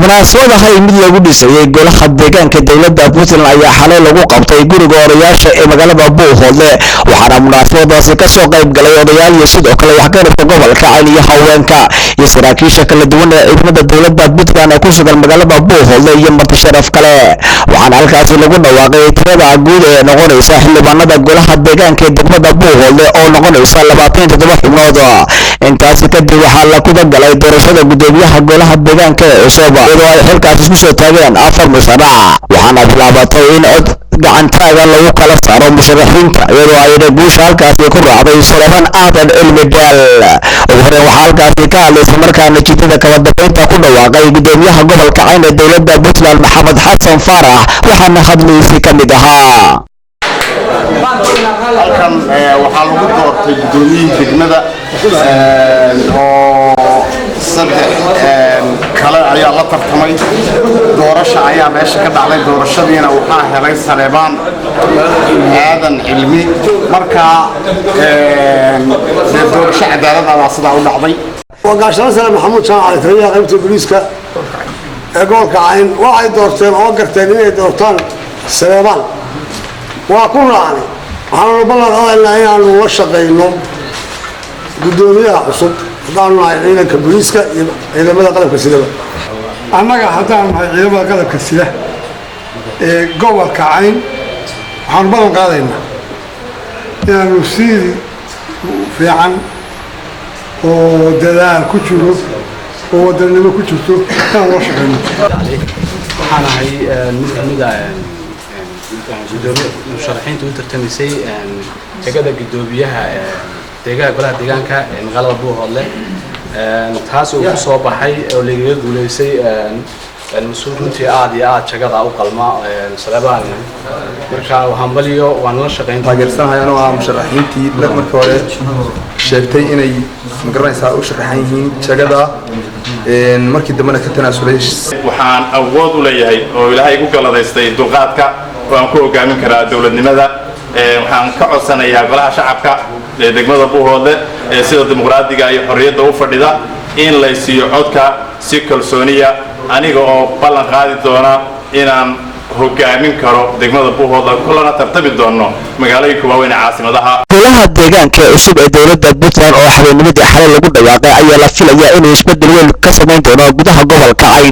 Munaasabad ahay mid lagu dhisayay golaha deegaanka dowladda Puntland ayaa xalay lagu qabtay guriga odayaasha ee magaalada Buuhoodle, waxaana munaasabadaasi kasoo qayb galay odayaal iyo sidoo kale waxgaradka gobolka Cayn iyo haweenka iyo saraakiisha kala duwan ee ciidamada dowladda Puntland ee ku sugan magaalada Buuhoodle iyo marti sharaf kale. Waxaana halkaasi lagu dhawaaqay tirada guud ee noqonaysa xildhibaanada golaha deegaanka ee degmada Buuhoodle oo noqonaysa 27 xubnood. Intaasi kadib waxaa la kuda galay doorashada gudoomiyaha golaha deegaanka ee cusub, iyadoo ay xilkaasi isku soo taageen 4 musharax, waxaana bilaabatay in cod gacantaaga lagu kala saaro musharaxiinta, iyadoo ayna guusha halkaasi ku raacday Saleebaan Aadan Cilmi Dheel. Ugu horreyn waxaa halkaasi ka hadlaysay markaana jidada kala dambeynta ku dhawaaqay gudoomiyaha gobolka Cayn ee dowladda Puntland Maxamed Xasan Faarax, waxaana hadlihiisii ka mid ahaa: Halkan waxaa lagu doortay gudoomiyihii degmada oo saddex kale ayaa la tartamay. Doorasha ayaa meesha ka dhacday, doorashadiina waxaa helay Saleebaan Aadan Cilmi. Marka dee doorasho cadaalada baa sidaa u dhacday. Waa Gaashaan Sare Maxamuud Jaamac, taliyaha qaybta booliiska ee gobolka Cayn. Waxay doorteen oo garteen inay doortaan Saleebaan, waa ku raacnay. Waxaanu ballan qaadaynaa inaanu la shaqayno guddoomiyaha cusub haddaanu nahay ciidanka booliiska iyo ciidamada qalabka sidaba. Annaga haddaanu nahay ciidamada qalabka sida ee gobolka Cayn, waxaanu ballan qaadaynaa inaanu sidii fiican oo dadaal ku jiro oo wadannimo ku jirto inaan loo shaqayno. Waxaan ahay mid ka mid a gudoomiye musharaxiinta u tartamaysay jagada guddoomiyaha deegaha golaha deegaanka ee magaalada Buuhoodle, taas oo ku soo baxay oo lagaga guuleysay mas-uul runtii aada iyo aada jagada u qalma, Saleebaan. Marka hambalyo, waan la shaqayn. Taageersanahay anoo ah musharaxiintii markii hore sheegtay inay magaranaysaa u sharaxan yihiin jagada, markii dambena ka tanaasulay. Waxaan awood u leeyahay oo Ilaahay igu galladaystay dulqaadka oo aan ku hogaamin karaa dowladnimada. Waxaan ka codsanayaa golaha shacabka ee degmada Buuhoodle ee sida dimuqraadiga iyo xorriyadda u fadhida in lay siiyo codka si kalsooniya, aniga oo ballan qaadi doona inaan hogaamin karo degmada Buuhoodle kulana tartami doono magaalooyinka waaweyn ee caasimadaha. Golaha deegaanka ee cusub ee dowladda Puntland oo habeennimadii xalay lagu dhawaaqay ayaa la filayaa inuu isbeddel weyn ka samayn doono gudaha gobolka Cayn.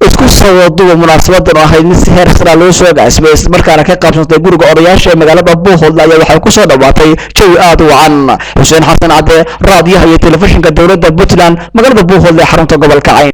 Isku soo waduba, munaasabadan oo ahayd mid si heer sara loo soo agaasimay islamarkaana ka qaybsantay guriga odayaasha ee magaalada Buuhoodle ayaa waxay ku soo dhowaatay jawi aad u wacan. Xuseen Xasan Cadde, raadiyaha iyo telefishinka dowladda Puntland, magaalada Buuhoodle ee xarunta gobolka Cayn.